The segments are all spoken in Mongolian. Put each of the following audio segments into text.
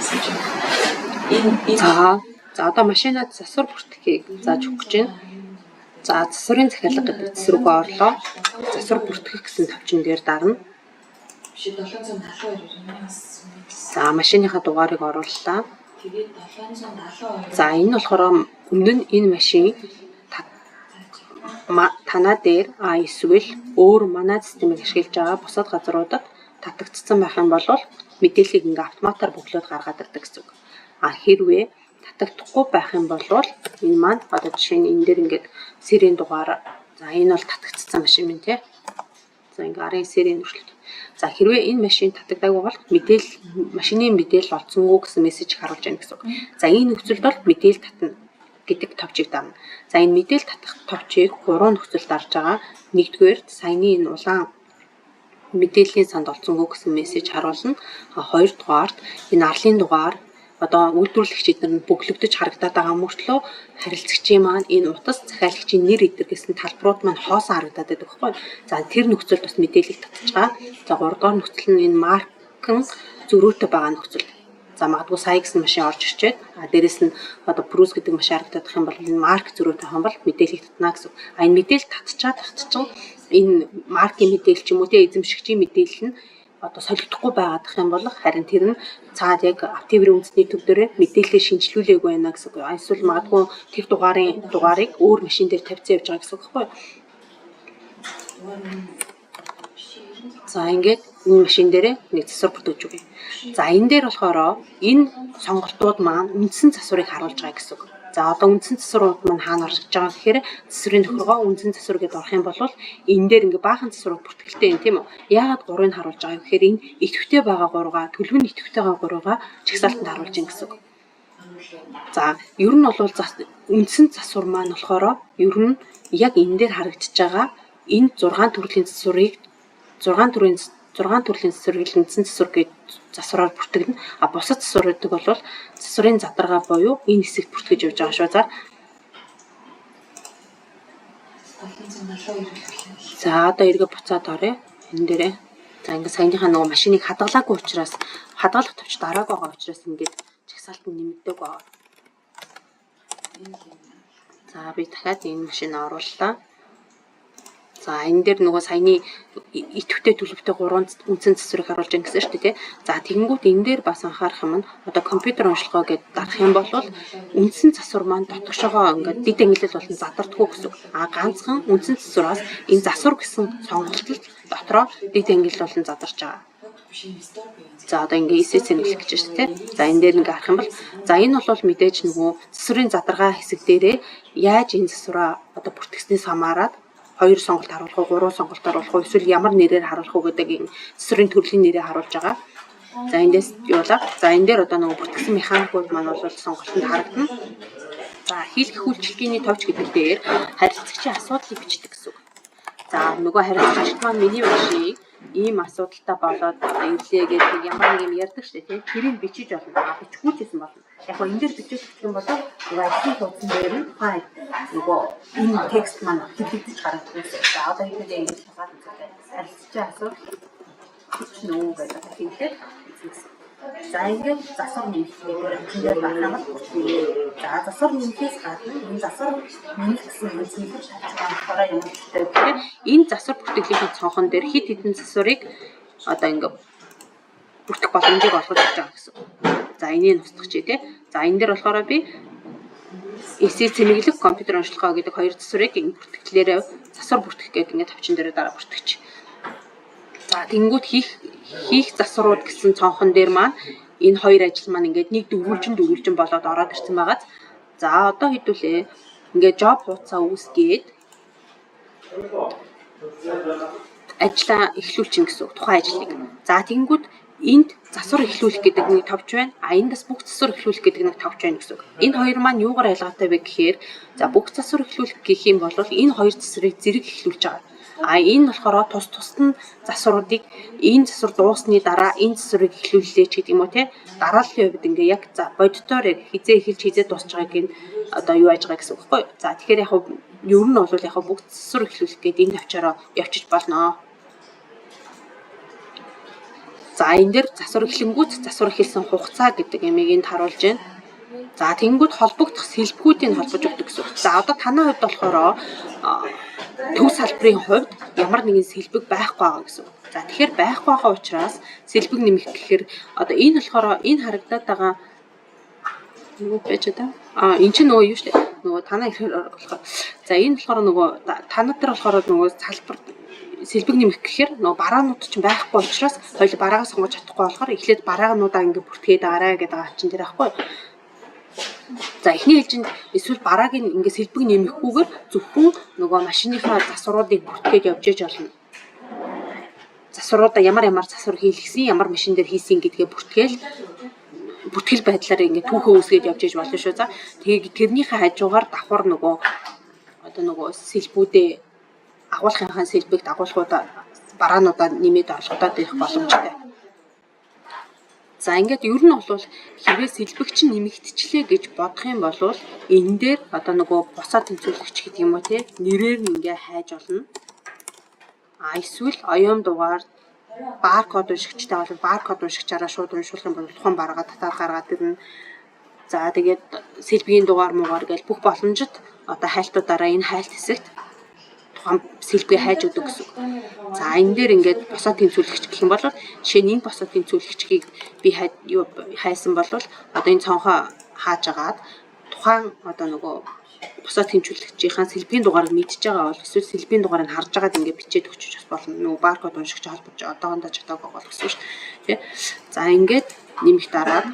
гэсэн чинь энэ За одоо машинаа засвар бүртгэхийг зааж өгөх гэж байна. За засварын захиалга гэдэг хэсэг рүү орлоо. Засвар бүртгэх гэсэн товчон дээр дарна. Биш 772 юм бас. За машиныхаа дугаарыг орууллаа. Тэгээд 772. За энэ болохоор өмнө нь энэ машин танаа дээр эсвэл өөр манай системийг ашиглаж байгаа бусад газруудад татагдсан байх юм бол мэдээллийг ингээ автоматар бөглөөд гаргаад ирдэг гэсэн үг. А хэрвээ татагдахгүй байх юм бол энэ маань одоо жишээ нь энэ дээр ингээд серийн дугаар, за энэ бол татагдсан машин минь тий. За ингээ арын серийн өршлөлт. За хэрвээ энэ машин татагдаагүй бол мэдээлэл машины мэдээлэл олдсонгүй гэсэн мессеж харуулж байна гэсэн үг. За энэ нөхцөлд бол мэдээлэл татна гэдэг товчийг дарна. За энэ мэдээлэл татах товчийг гурван нөхцөлд дарж байгаа. Нэгдүгээр саяны энэ улаан мэдээллийн санд олдсонгүй гэсэн мессеж харуулна. Хоёрдугаарт энэ арлын дугаар одоо үйлдвэрлэгчид нар нь бөглөгдөж харагдаад байгаа мөртлөө харилцагчийн маань энэ утас захиалагчийн нэр эдэр гэсэн талбарууд маань хоосон харагдаад байдаг байхгүй. За тэр нөхцөлд бас мэдээлэл татж байгаа. За гуравдугаар нөхцөл нь энэ маркан зөрүүтэй байгаа нөхцөл. За магадгүй сая гэсэн машин орж ирчээд дээрэс нь одоо Прус гэдэг машин харагдах юм бол энэ марк зөрүүтэй юм бол мэдээллийг татна гэсэн. А энэ мэдээлэл татчаад татчихсан энэ маркийн мэдээлэл ч юм уу те эзэмшигчийн мэдээлэл нь одоо солигдохгүй байгаадах юм бол харин тэр нь цаад яг Автиврийн үндэсний төв дээр мэдээлэлээ шинжилүүлээгүй байна гэсэн үг. Эсвэл магадгүй тэр дугаарын дугаарыг өөр машин дээр тавьсан явж байгаа гэсэн үг байхгүй юу? За ингээд энэ машин дээрээ нэг засвар бүртгэж өгье. За энэ дээр болохоор энэ сонголтууд маань үндсэн засварыг харуулж байгаа гэсэн үг. За одоо үндсэн засварууд маань хаана орж байгаа гэхээр засварын тохиргоо үндсэн засвар гэдээ орох юм бол энэ дээр ингээ баахан засварууд бүртгэлтэй юм тийм үү? Яагаад гурвыг харуулж байгаа юм гэхээр энэ идэвхтэй байгаа гурваа, төлөв нь идэвхтэй байгаа гурваа чагсаалтанд харуулж байна гэсэн үг. За ер нь бол үндсэн засвар маань болохоор ер нь яг энэ дээр харагдаж байгаа энэ 6 төрлийн засварыг 6 төрлийн засварыг л үндсэн засвар гэж засвараар бүртгэнэ. А бусад засваруудыг бол засварын задаргаа буюу энэ хэсэгт бүртгэж явж байгаа шүү. За. 772. За одоо эргээ буцаад оръё. Энэ дээрээ. За ингээ саяныхаа нөгөө машиныг хадгалаагүй учраас хадгалах товч дарааг байгаа учраас ингээд чагсаалт нь нэмэгдээг байгаа. За би дахиад энэ машин орууллаа. За энэ дээр нөгөө саяны идэвхтэй төлөвтэй гурван үндсэн засварыг харуулж байгаа гэсэн шүү дээ тий. За тэгэнгүүт энэ дээр бас анхаарах юм нь одоо компьютер уншилгоо гэдээ дарах юм бол үндсэн засвар маань дотгошоогоо ингээд дэд ангилал болон задардаггүй гэсэн үг. А ганцхан үндсэн засвараас энэ засвар гэсэн сонголт дотроо дэд ангилал болон задарч байгаа. За одоо ингээ эсэс цэнэглэх гэж байна шүү дээ. За энэ дээр ингээ харах юм бол за энэ бол мэдээж нөгөө засварын задаргаа хэсэг дээрээ яаж энэ засвараа одоо бүртгэснээс хамаарат хоёр сонголт харуулах уу, гурван сонголт харуулах уу, эсвэл ямар нэрээр харуулах уу гэдэг энэ засварын төрлийн нэрээр харуулж байгаа. За эндээс юулаа. За энэ дээр одоо нөгөө бүртгэсэн механикууд маань бол сонголтод харагдана. За хийлгэх үйлчилгээний товч гэдэг дээр харилцагчийн асуудлыг бичдэг гэсэн үг. За нөгөө харилцагчид маань миний машин ийм асуудалтай болоод ирлээ гэдэг ямар нэг юм ярьдаг шүү дээ тий. Тэрийг бичиж болно. Бичихгүй ч гэсэн болно. Яг гоо энэ дээр бичиж өгөх юм бол нөгөө ажлын хуудсан дээр нь тухайн нөгөө энэ текст маань хэвлэгдэж гарагдана. За одоо хэдүүлээ ингэж шалгаад үзье. Харилцагчийн асуудал бичнэ үү гэдэг хэлээр үзсэн. За ингээд засвар нэмэх гэдэг амжин дээр дарах юм бол бүртгэнэ. За засвар нэмэхээс гадна энэ засвар нэмэх гэсэн үндсэн тавьж байгаа болохоор юм хэрэгтэй. Тэгэхээр энэ засвар бүртгэлийн цонхон дээр хэд хэдэн засварыг одоо ингээд бүртгэх боломжийг олгож өгч байгаа гэсэн. За энийг устгах чи тий. За энэ дээр болохоор би эсээ цэнэглэх компьютер уншилгаа гэдэг хоёр засварыг энэ бүртгэлээрээ засвар бүртгэх гэдэг ингээд товчон дээр дараа бүртгэж. За тэгэнгүүт хийх засварууд гэсэн цонхон дээр маань энэ хоёр ажил маань ингээд нэг дөрвөлжин болоод ороод ирсэн байгааз. За одоо хэдүүлээ ингээд job хуудасаа үүсгээд ажлаа эхлүүлчихнэ гэсэн үг тухайн ажлыг. За тэгэнгүүт энд засвар эхлүүлэх гэдэг нэг товч байна. А энд бас бүх засвар эхлүүлэх гэдэг нэг товч байна гэсэн үг. Энэ хоёр маань юугаар ялгаатай вэ гэхээр за бүх засвар эхлүүлэх гэх юм бол энэ хоёр засварыг зэрэг эхлүүлж байгаа. А энэ болохоор тус тусад нь засваруудыг энэ засвар дуусны дараа энэ засварыг эхлүүллээ ч гэдэг юм уу те. Дарааллын хувьд ингээ яг за бодитоор яг хизээ эхэлж хизээ дуусч байгааг нь одоо юу яаж байгаа гэсэн үг байхгүй юу. За тэгэхээр яг ер нь бол яг бүх засвар эхлүүлэх гээд энэ товчоороо явчих болно. За энэ дээр засвар эхлэнгүүт засвар эхэлсэн хугацаа гэдэг юмыг энд харуулж байна. За тэгэнгүүт холбогдох сэлбэгүүдийг холбож өгдөг гэсэн үг. За одоо танай хувьд болохоор төв салбарын хувьд ямар нэгэн сэлбэг байхгүй байгаа гэсэн үг. За тэгэхээр байхгүй байгаа учраас сэлбэг нэмэх гэхээр одоо энэ болохоор энэ харагдаад байгаа юу байж одоо энэ чинь нөгөө юу шүү дээ. Нөгөө танай ихээр болохоор за энэ болохоор нөгөө танад дээр болохоор нөгөө салбар сэлбэг нэмэх гэхээр нөгөө бараанууд чинь байхгүй учраас хоёул бараагаа сонгож чадахгүй болохоор эхлээд бараануудаа ингээ бүртгээд агараа гэдэг байгаа чинь тэр аахгүй. За эхний ээлжинд эсвэл барааг ингээ сэлбэг нэмэхгүйгээр зөвхөн нөгөө машиныхаа засваруудыг бүртгээд явж иж болно. Засваруудаа ямар ямар засвар хийлгэсэн, ямар машин дээр хийсэн гэдгээ бүртгээл бүртгэл байдлаар ингээ түүхээ үүсгээд явж иж болно шүү. За тэгээ тэрнийхээ хажуугаар давхар нөгөө одоо нөгөө сэлбүүдээ агуулгынхаа сэлбэгт агуулгуудаа бараануудаа нэмээд орлогдоод ирэх боломжтой. За ингээд ер нь бол хэрвээ сэлбэг чинь нэмэгдчихлээ гэж бодох юм бол энэ дээр одоо нөгөө босоо тэнцвэрлэгч гэдэг юм уу те нэрээр нь ингээ хайж олно. А эсвэл оюун дугаар баркод уншигчтай бол баркод уншигчаараа шууд уншуулах юм бол тухайн баргаа татаад гаргаад ирнэ. За тэгээд сэлбэгийн дугаар муугаар гэж бүх боломжит одоо хайлтуудаараа энэ хайлт хэсэгт тухайн сэлбэгээ хайж өгдөг гэсэн. За энэ дээр ингээд босоо тэнцвэрлэгч гэх юм бол жишээ нь энэ босоо тэнцвэрлэгчийг би хайсан бол одоо энэ цонхоо хааж агаад тухайн одоо нөгөө босоо тэнцвэрлэгчийнхаа сэлбэгийн дугаарыг мэдж байгаа бол эсвэл сэлбэгийн дугаарыг харж байгаад ингээд бичээд өгчөж бас болно. Нөгөө баркод уншигч холбож одоохондоо чадаагүй бол гэсэн шүү дээ. За ингээд нэмэх дараад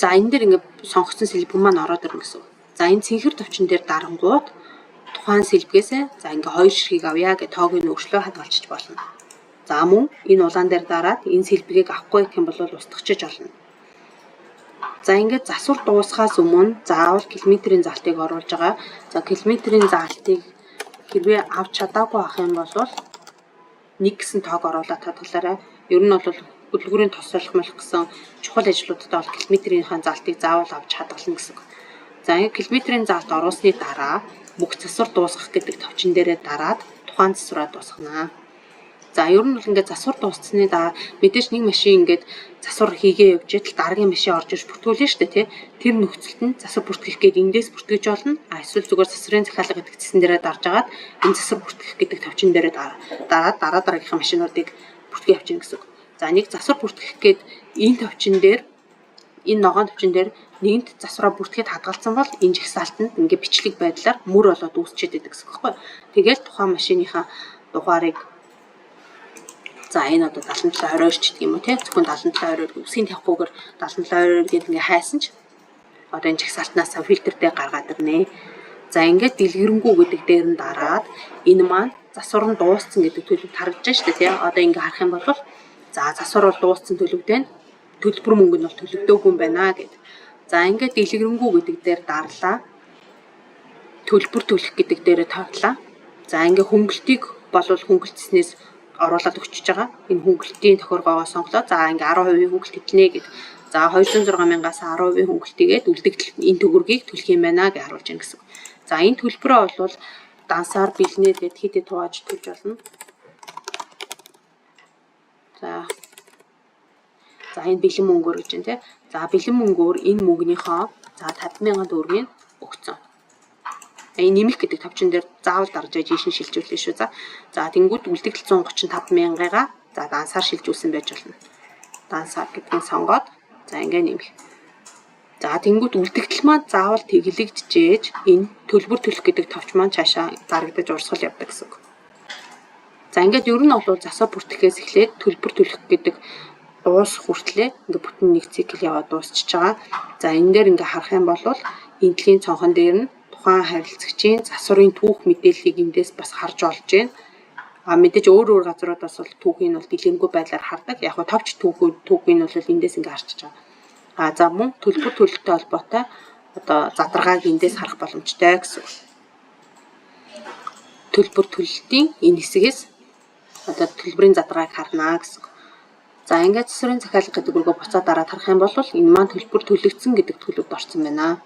за энэ дээр ингээд сонгогдсон сэлбэг маань ороод ирнэ гэсэн. За энэ цэнхэр товчон дээр дарангууд тухайн сэлбэгээсээ за ингээ хоёр ширхгийг авъя гэж тоог нь өөрчлөө хадгалчих болно. За мөн энэ улаан дээр дараад энэ сэлбэгийг авахгүй гэх юм бол устгachиж болно. За ингээд засвар дуусахаас өмнө заавал километрийн заалтыг оруулж байгаа. За километрийн заалтыг хэрвээ авч чадаагүй ах юм бол 1 гэсэн тоог оруулаад хадгалаарай. Ер нь бол хөдөлгүүрийн тос солих молих гэсэн чухал ажлуудад бол километрийнхаа заалтыг заавал авч хадгална гэсэн. За ингээд километрийн заалт оруулсны дараа бүх засвар дуусгах гэдэг товчон дээрээ дараад тухайн засвараа дуусгана. За ер нь бол ингээд засвар дууссаны дараа мэдээж нэг машин ингээд засвар хийгээ явж идэл дараагийн машин орж ирж бүртгүүлнэ шүү дээ тий. Тэр нөхцөлд нь засвар бүртгэх гээд эндээс бүртгэж болно. А эсвэл зүгээр засварын захиалга гэдэг цэсэн дээрээ дарж агаад энэ засвар бүртгэх гэдэг товчон дээрээ дараад дараа дараагийнхаа машинуудыг бүртгэж явчихна гэсэн үг. За нэг засвар бүртгэх гээд энэ товчон дээр энэ ногоон товчон дээр нэгэнт засвараа бүртгэхэд хадгалсан бол энэ жагсаалтанд ингээ бичлэг байдлаар мөр болоод үүсчихэд байдаг гэсэн үг байхгүй. Тэгэл тухайн машиныхаа дугаарыг за энэ одоо 7722 ч гэдэг юм уу тий зөвхөн 7722 үсгийн тавихгүйгээр 7722 гэдэг ингээ хайсан ч одоо энэ жагсаалтнаас фильтртэй гаргаад ирнэ. За ингээд дэлгэрэнгүй гэдэг дээр нь дараад энэ маань засвар нь дууссан гэдэг төлөвт харагдаж байна шүү дээ тий. Одоо ингээ харах юм бол за засвар бол дууссан төлөвтэй нь төлбөр мөнгө нь бол төлөгдөөгүй юм байна гэд. За ингээд дэлгэрэнгүй гэдэг дээр дарлаа. Төлбөр төлөх гэдэг дээрээ тарлаа. За ингээд хөнгөлтийг болвол хөнгөлтснээс оруулаад өгчөж байгаа. Энэ хөнгөлтийн тохиргоогоо сонглоо. За ингээд 10% хөнгөлт хэтлэнэ гэд. За 206 мянгаас 10% хөнгөлтийгээд үлдэгдэл энэ төгрөгийг төлөх юм байна гэж харуулж байна гэсэн. За энэ төлбөрөө бол дансаар бэлнээр гэд хэд хэд хувааж төлж болно. За энэ бэлэн мөнгөөр гэж байна тий. За бэлэн мөнгөөр энэ мөнгөнийхөө за 50,000 төгрөгийг өгцөн. Энэ нэмэх гэдэг товчон дээр заавал дарж аж ийшин шилжүүлнэ шүү. За тэнгууд үлдэгдэл 135,000-гаа за дансаар шилжүүлсэн байж болно. Дансаар гэдгийг сонгоод за ингээ нэмэх. За тэнгууд үлдэгдэл маань заавал тэглэгдэжээж энэ төлбөр төлөх гэдэг товч маань цаашаа дарагдаж урсгал явдаг гэсэн үг. За ингээд ер нь бол засвар бүртгэхээс эхлээд төлбөр төлөх гэдэг дуусах хүртлээр ингээ бүтэн нэг цикл яваад дуусчихж байгаа. За энэ дээр ингээ харах юм бол энтлийн цонхон дээр нь тухайн харилцагчийн засварын түүх мэдээллийг эндээс бас харж олж байна. А мэдээж өөр өөр газруудаас бол түүхийг нь бол дэлгэрэнгүй байдлаар хардаг. Яг нь товч түүхийг нь бол эндээс ингээ харчиж байгаа. А за мөн төлбөр төлөлттэй холбоотой одоо задаргааг эндээс харах боломжтой гэсэн. Төлбөр төлөлтийн энэ хэсгээс одоо төлбөрийн задаргааг харна гэсэн. За ингээд засварын захиалга гэдэг рүүгээ буцаад дараад харах юм бол энэ маань төлбөр төлөгдсөн гэдэг төлөвд орсон байна.